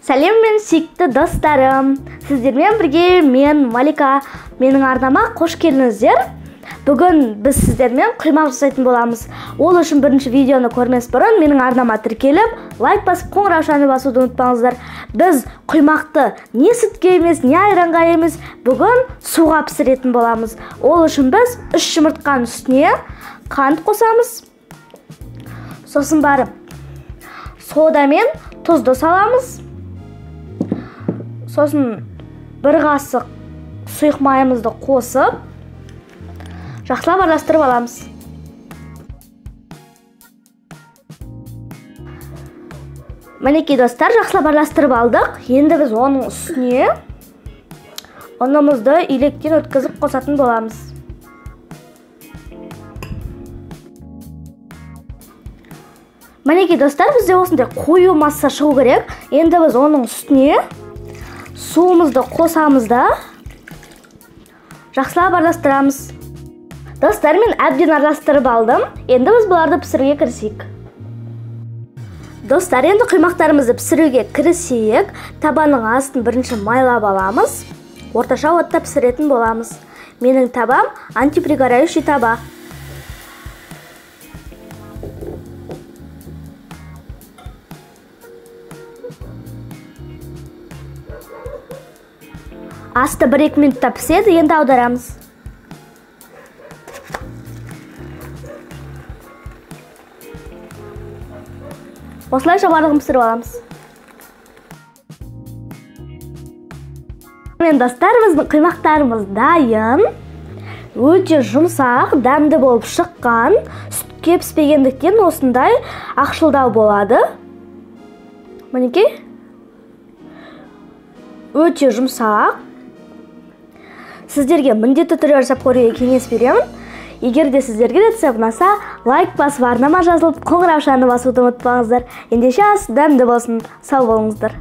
Сәлем мен сүйікті достарым. Сіздермен бірге мен Малика. Менің арнама қош келдіңіздер. Бүгін біз сіздермен құймақ жасайтын боламыз. Ол үшін бірінші видеоны көрмес бұрын менің арнама тіркеліп, лайк басып, қоңыраушаны басуды ұмытпаңыздар. Біз құймақты не сүтке емес, не айранға емес, бүгін суға пісіретін боламыз. Ол үшін біз 3 жұмыртқаның үстіне қант қосамыз. Сосын барып сода мен тұзды саламыз. Сосын бір қасық сұйық майымызды қосып, жақсылап араластырып аламыз. Мінекей достар, жақсылап араластырып алдық. Енді біз оның үстіне ұнымызды електен өткізіп қосатын боламыз. Мінекей достар, бізде осындай қою масса шығу керек. Енді біз оның үстіне суымызды қосамыз да жақсылап араластырамыз. Достар, мен әбден араластырып алдым. Енді біз бұларды пісіруге кірісейік. Достар, енді құймақтарымызды пісіруге кірісейік. Табаның астын бірінші майлап аламыз. Орташа отта пісіретін боламыз. Менің табам антипригорающий таба. Асты 1-2 минутта піседі, енді аударамыз. Осылайша барлығын пісіріп аламыз. Мен достар, біздің құймақтарымыз дайын. Өте жұмсақ, дәмді болып шыққан. Сүтке піспегендіктен осындай ақшылдау болады. Мінекей. Өте жұмсақ. Сіздерге міндетті түрде жасап көруге кеңес беремін. Егер де сіздерге рецепт ұнаса, лайк басып, арнама жазылып, қоңыраушаны басуды ұмытпаңыздар. Ендеше ас дәмді болсын. Сау болыңыздар.